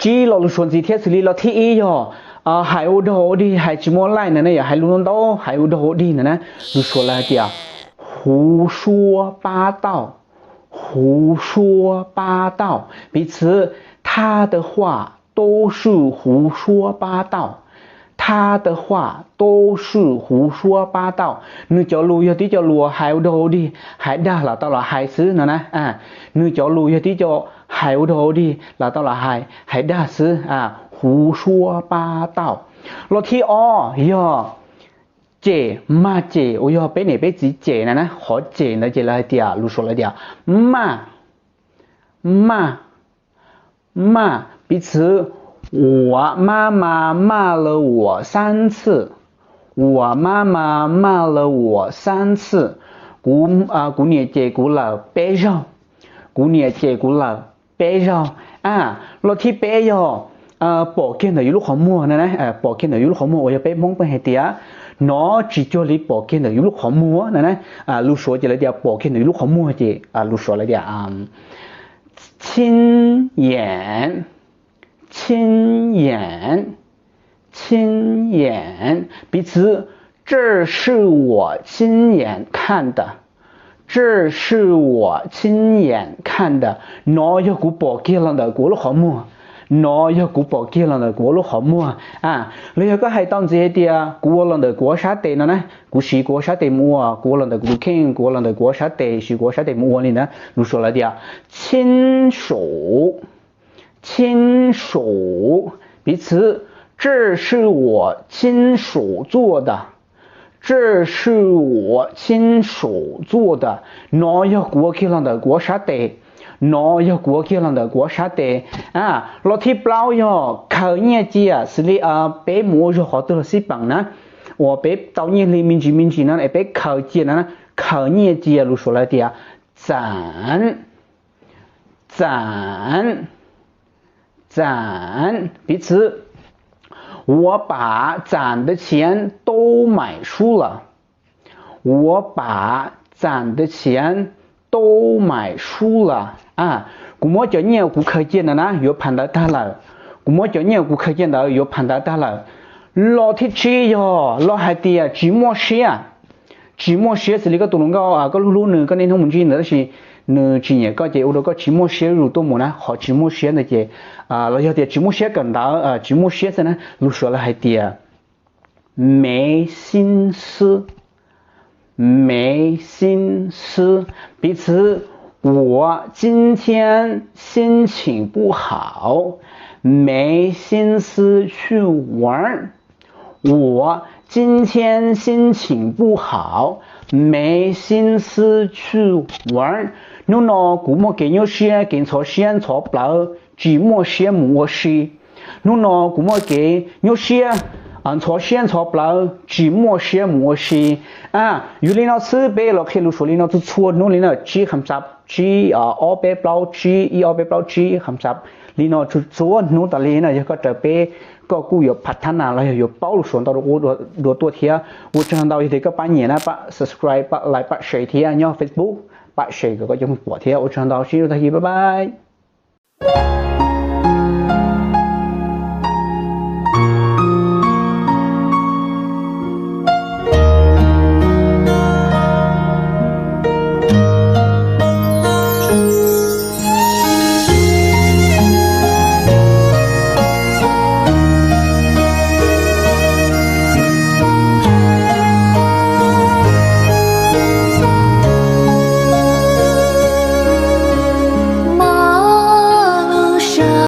tsib lo lus Suav ntxiv thiab, xws li lo thib ib yog hais ua dog ua dig, hais tsis muaj laij ntawd na, yog hais lus ntau ntau, hais ua dog ua dig ntawd na, lus Suav lawv hais tias 胡说八道, 胡说八道. 比如 他的话都是胡说八道, 他的话都是胡说八道. Nws cov lus yog tib co lus hais ua dog ua dig, hais dag los tau los hais xwb no na. Nws cov lus yog tib co hais ua dog ua dig los tau los hais, hais dag xwb, 胡说八道. Lo thib ob yog cem, mag cem, uas yog peb niam peb txiv cem na na, qhov cem ntawd ces lawv hais tias, lus Suav lawv tias maj, maj, maj. 比如 我妈妈骂了我三次, 我妈妈骂了我三次. Kuv niam cem kuv lawm peb zaug, kuv niam cem kuv lawm peb zaug. A, lo thib peb yog pom kiag ntawm yus lub qhov muag na, pom kiag ntawm yus lub qhov muag, uas yog peb Hmoob pheej hais tias hnov tsis cuag li pom kiag ntawm yus lub qhov muag na na. Lus Suav ces lawv tias pom kiag ntawm yus lub qhov muag ces lus Suav lawv tias 亲眼, 亲眼, 亲眼. 彼此, 这是我亲眼看的, 这是我亲眼看的. Nov yog kuv pom kiag los ntawm kuv lub qhov muag, nov yog kuv pom kiag los ntawm kuv lub qhov muag. A, los yog koj hais tau ntxiv hais tias kuv ua los ntawm kuv sab tes no na, kuv siv kuv sab tes mus ua, kuv ua los ntawm kuv tus kheej, kuv ua los ntawm kuv sab tes, siv kuv sab tes mus ua li ntawd, lus Suav lawv tias 亲手, 亲手. 彼此, 这是我亲手做的, 这是我亲手做的. Nov yog kuv ua kiag los ntawm kuv sab tes, nov yog kuv ua kiag los ntawm kuv sab tes. A, lo thib plaub yog khaws nyiaj cia, xws li peb mus ua zog qhov twg los xij peem na, uas peb tau nyiaj hli me ntsis me ntsis no es peb khaws cia na, khaws nyiaj cia lus Suav lawv tias 攒, 攒, 攒. 彼此, 我把攒的钱都买书了, 我把攒的钱都买书了. A, kuv muab cov nyiaj kuv khaws cia ntawd na yuav phas ntawv tag lawm, kuv muab cov nyiaj kuv khaws cia ntawd yuav phas ntawv tag lawm. Lo thib tsib yog lo hais tias tsis muaj siab, tsis muaj siab, xws li koj tus hluas nkauj koj hlub hlub nws, koj niaj hnub mus ntsib ntawd tab sis nws tsis nyiam koj ces ua rau koj tsis muaj siab zuj zus tuaj mus na. Qhov tsis muaj siab ntawd ces, los yog tias tsis muaj siab kawm ntawv, tsis muaj siab xwb na, lus Suav lawv hais tias 没心思, 没心思. 彼此, 我今天心情不好, 没心思去玩儿. 我今天心情不好, 没心思去玩儿. Hnub no kuv muaj kev nyuaj siab, kev ntxhov siab ntxhov plawv, tsis muaj siab mus ua si. Hnub no kuv muaj kev nyuaj siab, ntxhov siab ntxhov plawv, tsis muaj siab mus ua si. A, yog li no xwb peb los qhia lus Suav li no txhua txhua hnub li no, tsib kham xab, tsib ob peb plaub tsib, ib ob peb plaub tsib kham xab. Li no txhua hnub tas li no, yog koj raws peb, koj kuj yuav phav thab na los yog yuav paub lus Suav ntau dua tuaj thiab. Ua tsaug ntau, yog tias koj pab nyiam na pab subscribe, pab like, pab share thiab nyob Facebook, pab share kom koj cov phooj ywg pom thiab. Ua tsaug ntau, sib ntsib dua tag kis, bye bye.